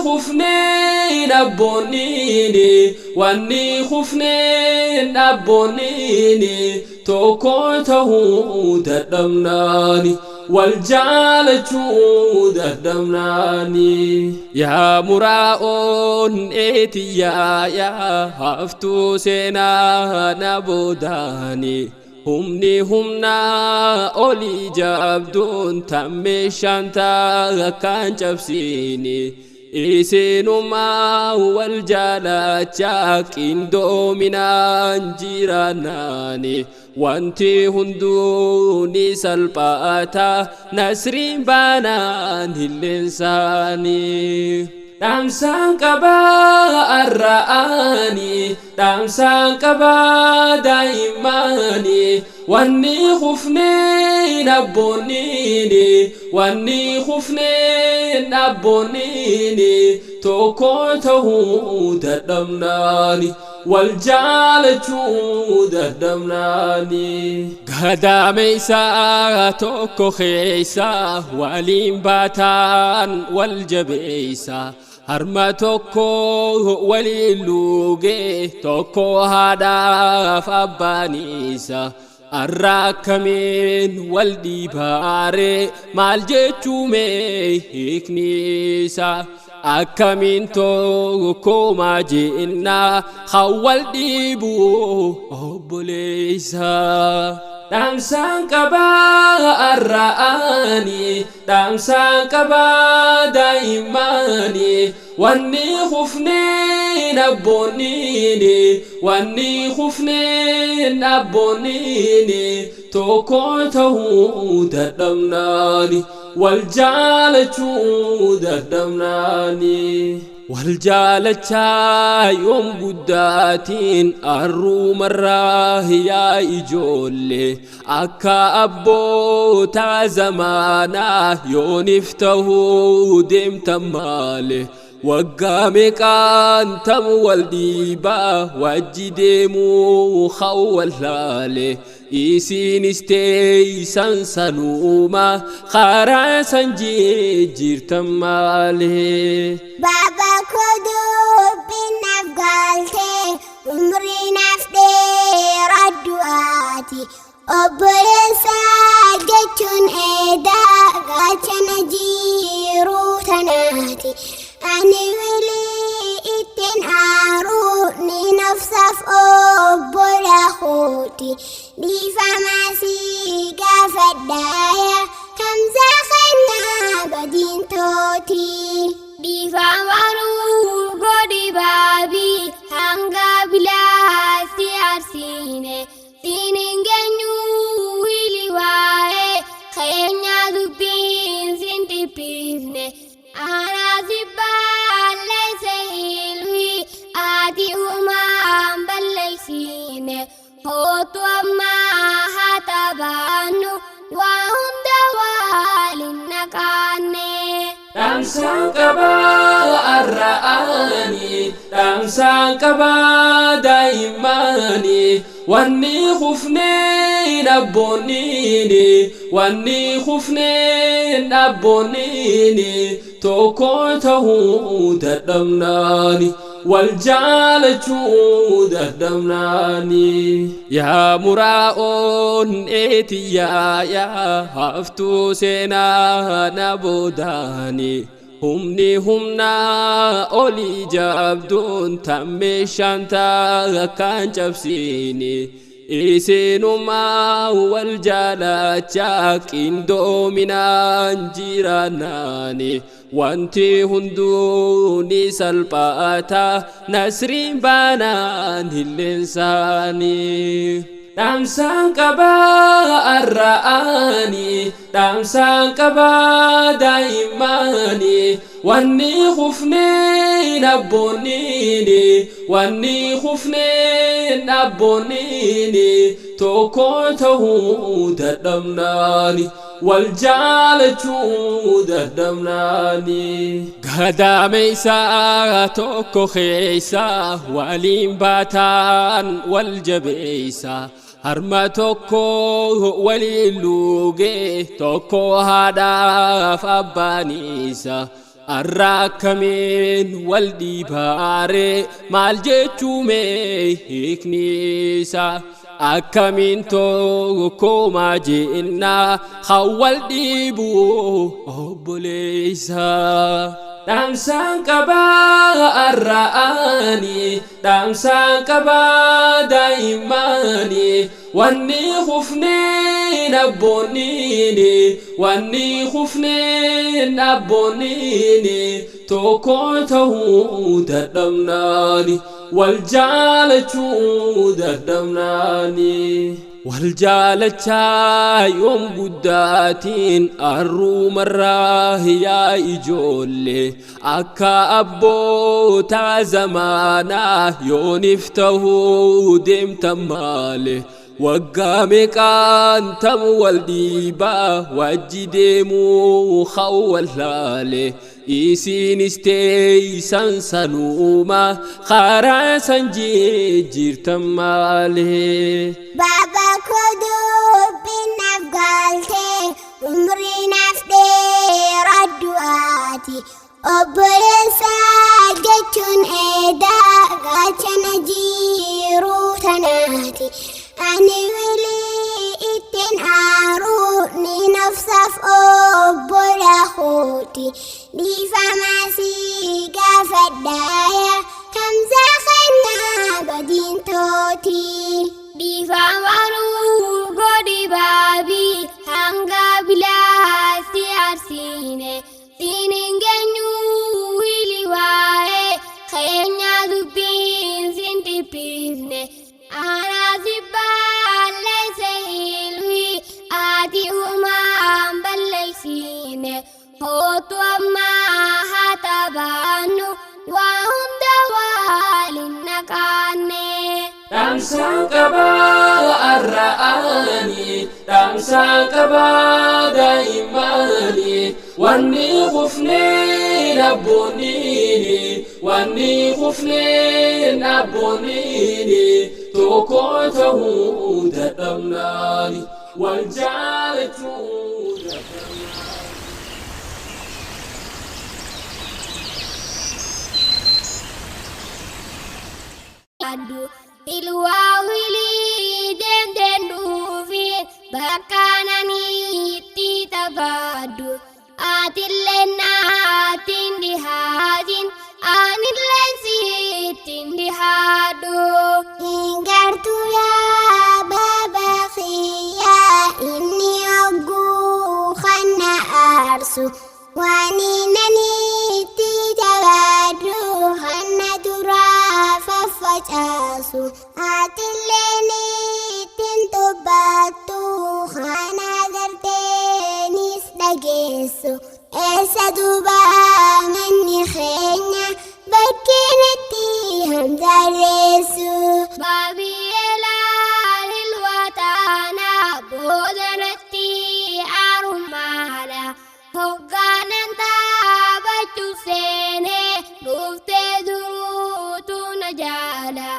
Kufneen abboonniini, wanni kufneen abboonniini, tokko tahuu dadhabnaani, wal jaalachuu dadhabnaani. Yaa muraa'oon eetiyyaa, yaa haftuu seenaa na boodaani. Humni humnaa olii jabduun tan meeshaan takkaan cabsiini. Isinumaa wal jaalachaa qindoominaan jiraannaani. Wanti hunduu ni salphata, nasriin baanaan hilleensaanii. Dhaamsaan qabaa arra'aani, dhaamsaan qabaa daa'immaani, wanni kufneen abboonniini, wanni kufneen abboonniini, tokko tahuu dadhabnaani, wal jaalachuu dadhabnaani. Gadaameeysaa tokko keeysa waliin baataan wal jabeeysa. Harma tokko waliin luugee, tokko haadhaaf abbaaniisa. Arra akkamiin wal dhiibaare, maal jechuume hiikniisa? Akkamiin tokkomaa jennaa kan wal dhiibu obboleessa? Dhaamsaan qabaa arra'aani, dhaamsaan qabaa daa'immaani, wanni kufneen abboonniini, wanni kufneen abboonniini, tokko tahuu dadhabnaani, wal jaalachuu dadhabnaani. Wal jaalachaa yoom guddaatiin arruumarraa, yaa ijoollee, akka abbootaa zamaanaa yoonif tahuu deemtan maale. Waggaa meeqaan tam wal dhiibaa wajji deemuu haa wallaale. Isiinis teeysan sanuuma karaa san jijjiirtan maale. Baba koo, dubbiin naaf galtee, umrii naaf dheeradhu ati. Obboleessa jechuun eedaa gaachana jiruu tanaati. Ani wilii ittiin aaruu ni nafsaaf obbola kooti. Dhiifama si gaafadhaaya kamza kennaa badiin tooti. Dhiifamanuu godhi baabii, hanga bilaatti arsiine. Siin hin geenyu wili waa'ee keenya, dubbiin sin dhiphifne. Anaa si balleesse ilmi, ati uumaan balleessine. Hootu ammaa haa taphannu, waa hunda waliin naqaanne. Dhaamsaan qabaa arra'aani, dhaamsaan qabaa daa'immaani, wanni kufneen abboonniini, wanni kufneen abboonniini, tokko tahuu dadhabnaani, wal jaalachuu dadhabnaani. Yaa muraa'oon eetiyyaa, yaa haftuu seenaa na boodaani. Humni humnaa olii jabduun tan meeshaan takkaan cabsiini. Isinumaa wal jaalachaa qindoominaan jiraannaani. Wanti hunduu ni salphata, nasriin baanaan hilleensaanii. Dhaamsaan qabaa arra'aani, dhaamsaan qabaa daa'immaani, wanni kufneen abboonniini, wanni kufneen abboonniini, tokko tahuu dadhabnaani, wal jaalachuu dadhabnaani. Gadaameeysaa tokko keeysa waliin baataan wal jabeeysa. Harma tokko waliin luugee, tokko haadhaaf abbaaniisa. Arra akkamiin wal dhiibaare maal jechuume hiikni isaa? Akkamiin tokkomaa jennaa kan wal dhiibu obboleessa? Dhaamsaan qabaa arra'anii, dhaamsaan qabaa daa'immanii, wanni kufneen abboonniini, wanni kufneen abboonniini, tokko ta'uu dadhabnaani, wal jaalachuu dadhabnaani. Wal jaalachaa yoom guddaatiin arruumarraa yaa ijoollee, akka abbootaa zamaanaa yooniif ta'uu deemtan maale. Waggaa meeqaan tam wal dhiibaa wajji deemuu haa wallaale. Isinis teeysan sanuuma karaa san jijjiirtan maale. Baba koo dubbiin naaf galtee, umrii naaf dheeradhu ati. Obboleessa jechuun eedaa gaachana jiruu tanaati. Ani wilii ittiin aaruu ni nafsaaf obbola kooti. Dhiifama si gaafadhaaya kamza kennaa badiin tooti. Dhiifamanuu godhi baabii hanga bilaatti arsiine. Siin hin geenyuu wili waa'ee keenya dubbiin sin dhiphifne. Anaa si balleesse ilmi ati uumaan balleessine. Hootu ammaa haa taphannu waa hunda waliin naqaanne. Dhaamsaan qabaa arra'anii, dhaamsaan qabaa daa'immanii, wanni kufneen abboonniini, wanni kufneen abboonniini, tokko ta'uu dadhabnaani, wal jaalachuu dadhabnaani. Addu ilwaa wilii deemteen dhufiin bakka nanitti taphadhu. Atillee naattiin dhihaatin, anillee sittiin dhihaadhu. Hingartuu yaa baba kiyyaa, inni hogguu kana aarsu. Waan inni jabaadhu kana duraa faffacaasu. Atilleen ittiin dubbattu kana garteenis dhageessu. Eessa duuba manni keenya bakkeen itti hamzaareessu? Baabi'eelaan ilwataana boodanatti aarummaadha. Hoggaanan taphachuu seenee dhuftee duruutu na jaala.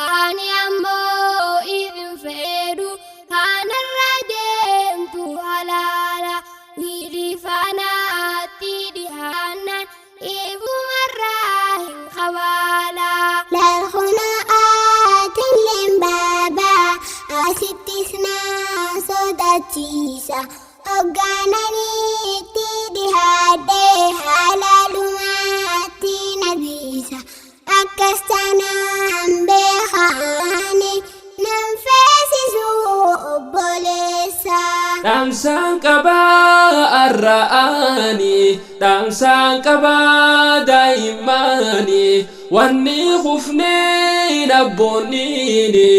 Ani ammoo hin fedhu kanarra deemtu halaala. Wiili faanaatti dhihaannan ifumarraa hin kabaala. Laalhuna atilleen baaba asittis na sodaachisa. Hoggaananitti dhihaadhee halaalumaatti na dhiisa. Akkas taanaan beekaani nan feesisu obboleessa. Dhaamsaan qabaa arra'anii, dhaamsaan qabaa daa'immanii, wanni kufneen abboonniini,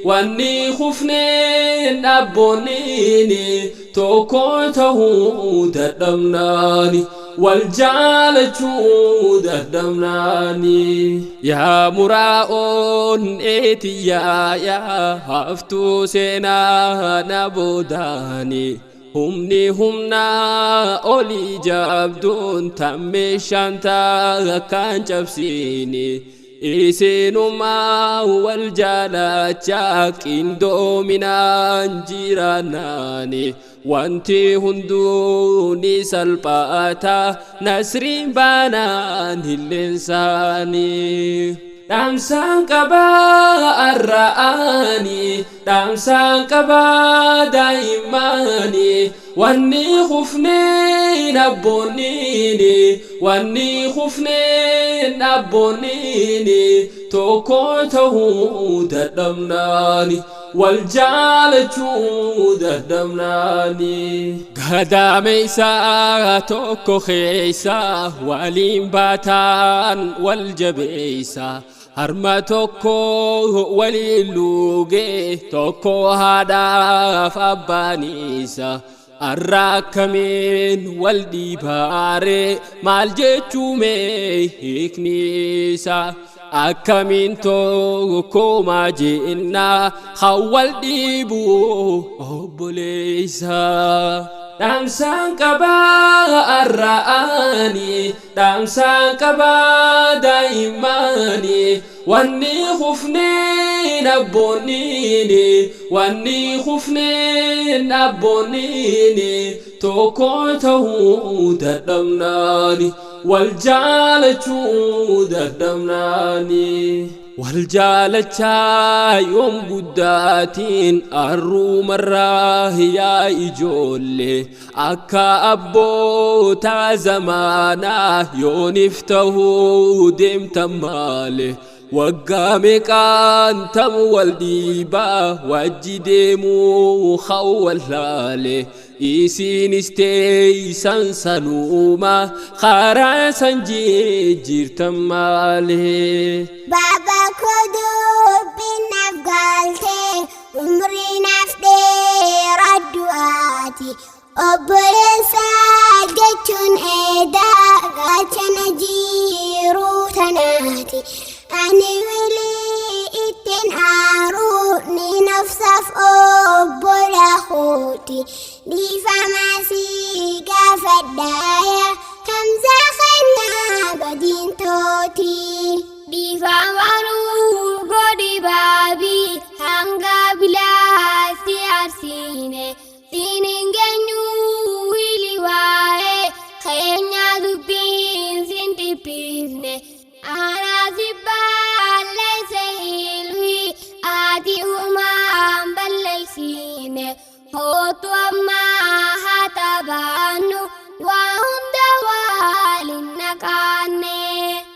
wanni kufneen abboonniini, tokko ta'uu dadhabnaani, wal jaalachuu dadhabnaani. Yaa muraa'oon eetiyyaa yaa haftuu seenaa na boodaani. Humni humnaa olii jabduun tan meeshaan takkaan cabsiini. Isinumaa wal jaalachaa qindoominaan jiraannaani. Wanti hunduu ni salphata nasriin baanaan hilleensaanii. Dhaamsaan qabaa arra'anii, dhaamsaan qabaa daa'immanii, wanni kufneen abboonniini, wanni kufneen abboonniini, tokko tahuu dadhabnaani, wal jaalachuu dadhabnaani. Gadameeysaa tokko keeysa waliin baataan wal jabeeysa. Harma tokko waliin luugee tokko haadhaaf abbaaniisa. Arra akkamiin wal dhiibaare, maal jechuume hiikniisa? Akkamiin tokkomaa jennaa kan wal dhiibu obboleessa? Dhaamsaan qabaa arra'anii, dhaamsaan qabaa daa'immanii, wanni kufneen abboonniini, wanni kufneen abboonniini, tokko tahuu dadhabnaani, wal jaalachuu dadhabnaani. Wal jaalachaa yoom guddaatiin arruumarraa yaa ijoollee, akka abbootaa zamaanaa yooniif tahuu deemtan maale. Waggaa meeqaan tam wal dhiibaa wajji deemuu hawwallaale. Isiinis teeysan sanuuma karaa san jijjiirtan maale. Baba koo dubbiin naaf galtee, umrii naaf dheeradhu ati. Obboleessa jechuun eedaa gaachana jiruu tanaati. Ani wilii ittiin aaruu ni nafsaaf obbola kooti. Dhiifama si gaafadhaaya Hamzaa kennaa badiin tooti. Dhiifamanuu godhi baabii, hanga bilaatti arsiine. Siin hin geenyuu wili waa'ee keenya dubbiin sin dhiphifne. Anaa si balleesse ilmi ati uumaan balleessine. Hootu ammaa haa taphannu, waa hunda waliin naqaanne.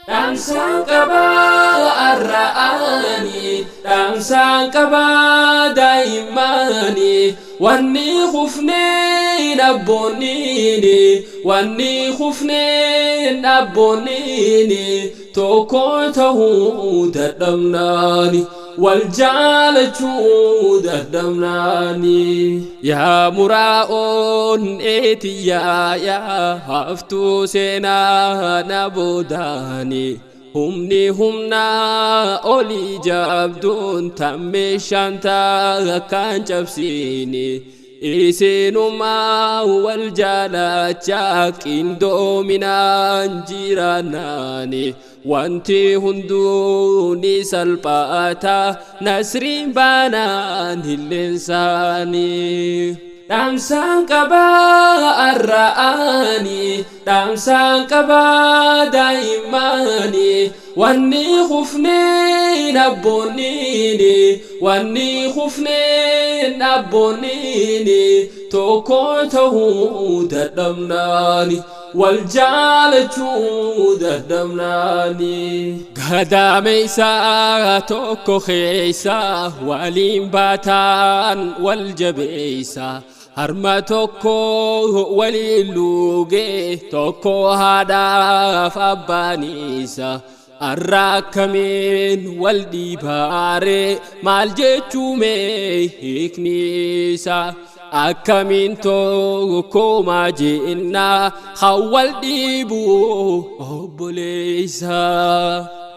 Dhaamsaan qabaa arra'anii, dhaamsaan qabaa daa'immanii, wanni kufneen abboonniini, wanni kufneen abboonniini, tokko tahuu dadhabnaani, wal jaalachuu dadhabnaani. Yaa muraa'oon eetiyyaa yaa haftuu seenaa na boodaani. Humni humnaa olii jabduun tan meeshaan takkaan cabsiini. Isinumaa wal jaalachaa qindoominaan jiraannaani. Wanti hunduu ni salphata nasriin baanaan hilleensaanii. Dhaamsaan qabaa arra'anii, dhaamsaan qabaa daa'immanii, wanni kufneen abboonniini, wanni kufneen abboonniini, tokko tahuu dadhabnaani, wal jaalachuu dadhabnaani. Gadameeysaa tokko keeysa waliin baataan wal jabeeysa. Harma tokko waliin luugee tokko haadhaaf abbaaniisa. Arra akkamiin wal dhiibaare, maal jechuume hiikniisa? Akkamiin tokkomaa jennaa kan wal dhiibu obboleessa?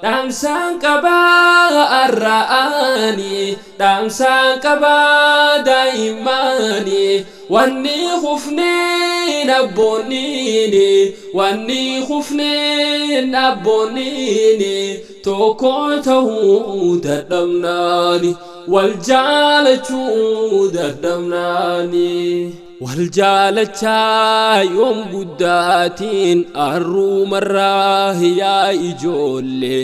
Dhaamsaan qabaa arra'anii, dhaamsaan qabaa daa'immanii, wanni kufneen abboonniini, wanni kufneen abboonniini, tokko tahuu dadhabnaani, wal jaalachuu dadhabnaani. Wal jaalachaa yoom guddaatiin arruumarraa yaa ijoollee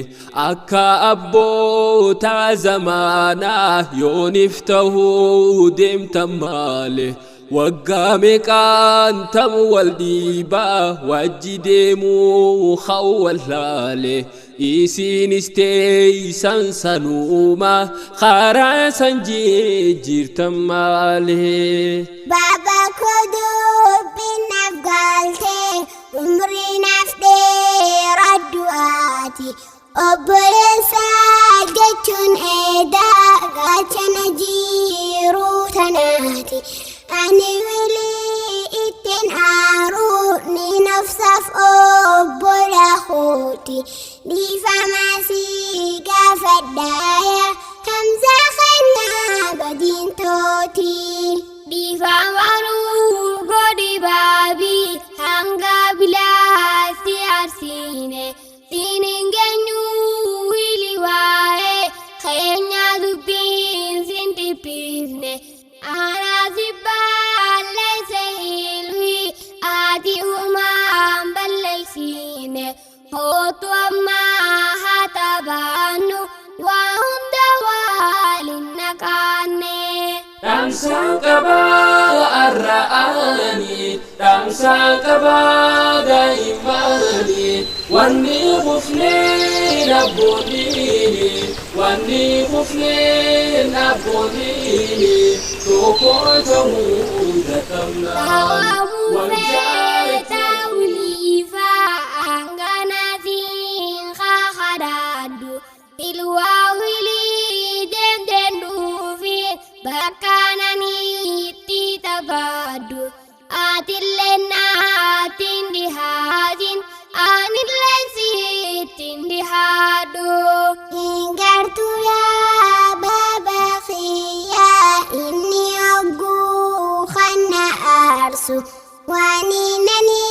akka abbootaa zamaanaa yooniif tahuu deemtan maale. Waggaa meeqaan tam wal dhiibaa wajji deemuu hawwallaale. Isiinis teeysan sanuuma karaa san jijjiirtan maale. Baaba koo dubbiin naaf galtee umrii naaf dheeradhu ati. Obboleessa jechuun eedaa gaachana jiruu tanaati. Ani wilii ittiin aaruu ni nafsaaf obbola kooti. Dhiifama si gaafadhaaya Hamzaa kennaa badiin tooti. Dhiifama nuuf godhi baabii hanga bilaa si arsiine. Siin hin geenyu wili waa'ee keenya dubbiin sin dhiphifne. Anaa si balleesse ilmi ati uumaan balleessine. Hootu ammaa haa taphannu waa hunda waliin naqaanne. Dhaamsaan qabaa arra'anii, dhaamsaan qabaa daa'immanii, wanni kufneen abboonniini, wanni kufneen abboonniini, tokko ta'uu dadhabnaan. Tawaamuu Wal feeta jaalachuu. wiliifaa hanganaatiin kakadhaadhu. Ilwaa wilii deemteen dhufi bakka nanitti taphadhu. Atillee naatiin dhihaatin anillee sittiin dhihaadhu. Hin yaa baaba kiyyaa inni hogguu kana aarsu. Waan inni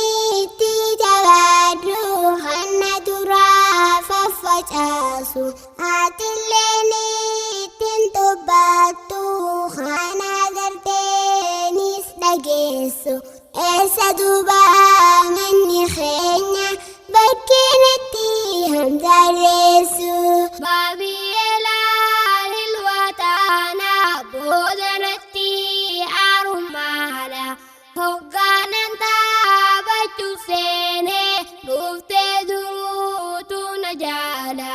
taphadhu kana duraa faffacaasu. Atilleen ittiin dubbattu kana garteenis dhageessu. Eessa duuba manni keenya bakkeen itti hamzaareessu. Baabi'eelaan hilwataana boodanatti aarummaadha. Hoggaanan taphachuu seenee dhuftee duruutu na jaala.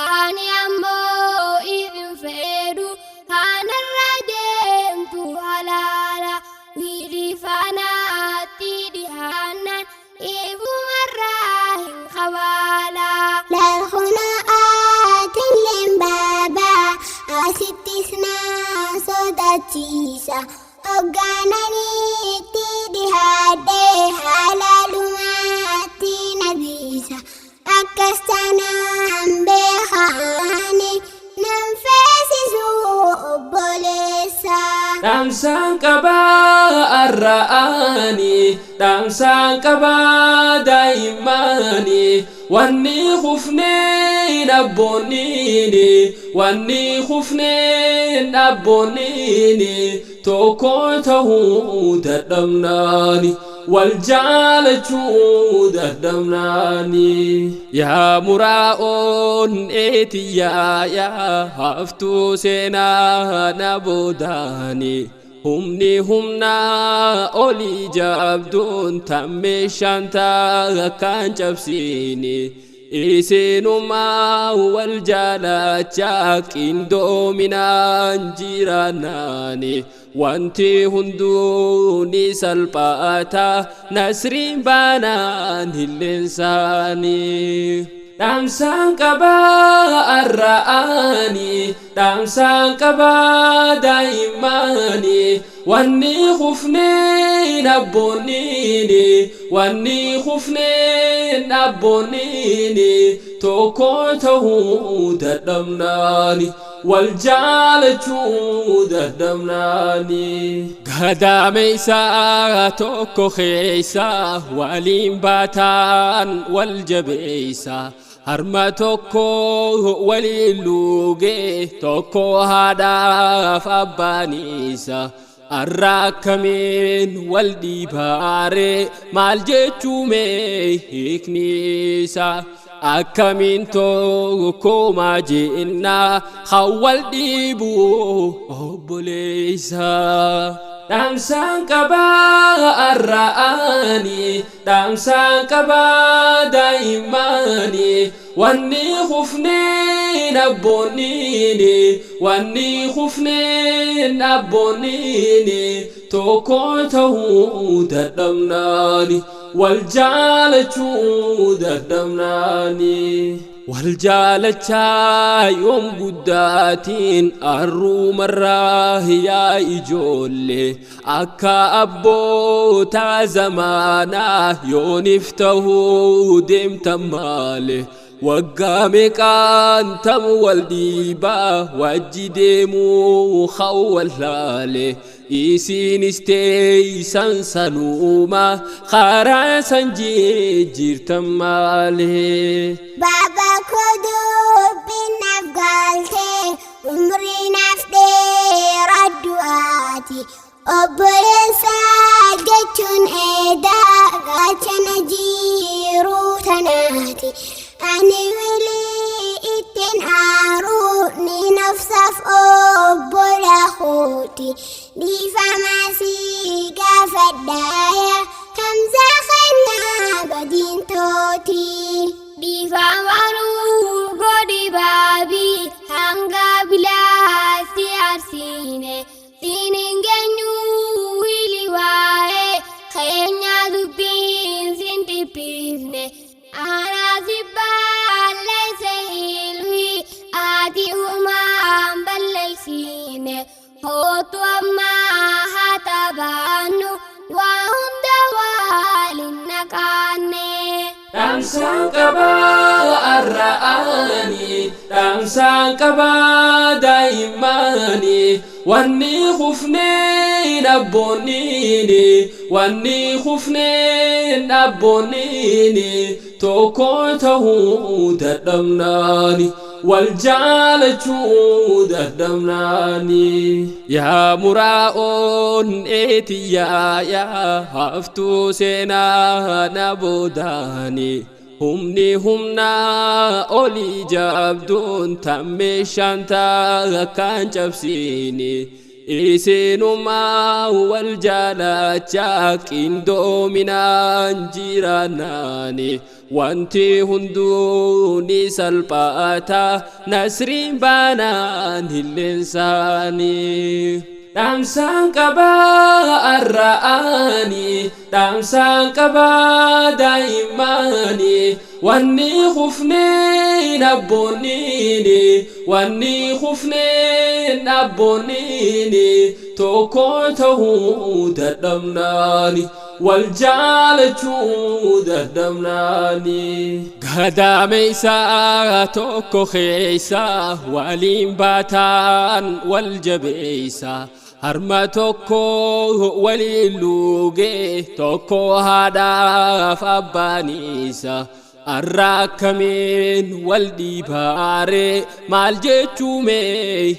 Ani ammoo hin fedhu kanarra deemtu halaala. Wiili faanaatti dhihaannan ifumarraa hin kabaala. Laalhuna atilleen baabaa asittis na sodaachisa. Hoggaananitti dhihaadhee halaalumaatti na dhiisa. Akkas taanaan beekaani nan feesisu obboleessa. Dhaamsaan qabaa arra'anii, dhaamsaan qabaa daa'immanii, wanni kufneen abboonniini, wanni kufneen abboonniini, tokko tahuu dadhabnaani. Wal jaalachuu dadhabnaani. Yaa muraa'oon eetiyyaa yaa haftuu seenaa na boodaani. Humni humnaa olii jabduun tan meeshaan takkaan cabsiini. Isinumaa wal jaalachaa qindoominaan jiraannaani. Wanti hunduu ni salphata nasriin baanaan hilleensaanii. Dhaamsaan qabaa arra'anii, dhaamsaan qabaa daa'immanii, wanni kufneen abboonniini, wanni kufneen abboonniini, tokko tahuu dadhabnaani. Wal jaalachuu dadhabnaani. Gadameeysaa tokko keeysa waliin baataan wal jabeeysa. Harma tokko waliin luugee tokko haadhaaf abbaaniisa. Arra akkamiin wal dhiibaare, maal jechuume hiikni isaa? Akkamiin tokkomaa jennaa kan wal dhiibu obboleessa? Dhaamsaan qabaa arra'anii, dhaamsaan qabaa daa'immanii, wanni kufneen abboonniini, wanni kufneen abboonniini, tokko ta'uu dadhabnaani, wal jaalachuu dadhabnaani. Wal jaalachaa yoom guddaatiin arruumarraa, yaa ijoollee, akka abbootaa zamaanaa yooniif ta'uu deemtan maale? Waggaa meeqaan tam wal dhiibaa wajji deemuu haa wallaale? Isiinis teeysan sanuuma karaa san jijjiirtan maale. Baba koo, dubbiin naaf galtee, umrii naaf dheeradhu ati. Obboleessa jechuun eedaa gaachana jiruu tanaati. Ani wilii ittiin aaruu ni nafsaaf obbola kooti. Dhiifama si gaafadhaaya Hamzaa kennaa badiin tooti. Dhiifamanuu godhi baabii, hanga bilaa si arsiine. Siin hin geenyu wili, waa'ee keenya dubbiin sin dhiphifne. Anaa si balleesse ilmi, ati uumaan balleessine. Hootu ammaa haa taphaannu, waa hunda waliin naqaanne. Dhaamsaan qabaa arra'anii, dhaamsaan qabaa daa'immanii, wanni kufneen abboonniini, wanni kufneen abboonniini, tokko ta'uu dadhabnaani, wal jaalachuu dadhabnaani. Yaa muraa'oon eetiyyaa, yaa haftuu seenaa na boodaani. Humni humnaa olii jabduun tan meeshaan takkaan cabsiini. Isinumaa wal jaalachaa qindoominaan jiraannaani, wanti hunduu ni salphata, nasriin baanaan hilleensaanii. Dhaamsaan qabaa arra'anii, dhaamsaan qabaa daa'immanii, wanni kufneen abboonniini, wanni kufneen abboonniini, tokko ta'uu dadhabnaani, wal jaalachuu dadhabnaani. Gadaameeysaa tokko keeysa waliin baataan wal jabeeysa, harma tokko waliin luugee, tokko haadhaaf abbaaniisa. Arra akkamiin wal dhiibaare, maal jechuume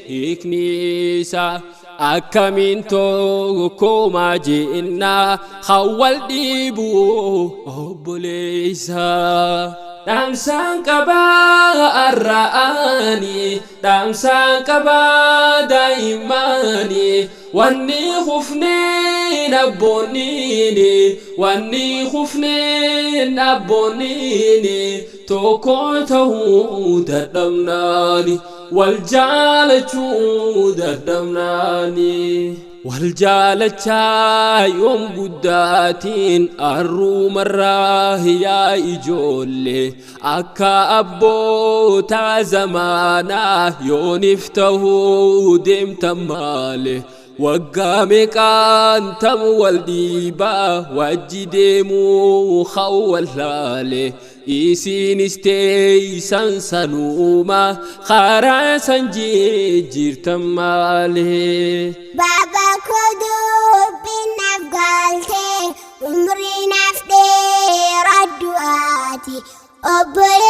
hiikni isaa? Akkamiin tokkomaa jennaa kan wal dhiibu obboleessa? Dhaamsaan qabaa arra'anii, dhaamsaan qabaa daa'immanii, wanni kufneen abboonniini, wanni kufneen abboonniini, tokko ta'uu dadhabnaani, wal jaalachuu dadhabnaani. Wal jaalachaa yoom guddaatiin arruumarraa, yaa ijoollee, akka abbootaa zamaanaa yooniif ta'uu deemtan maale? Waggaa meeqaan tam wal dhiibaa wajji deemuu haa wallaale? Isiinis teeysan sanuuma karaa san jijjiirtan maale. Baba koo, dubbiin naaf galtee, umrii naaf dheeradhu ati. Obboleessa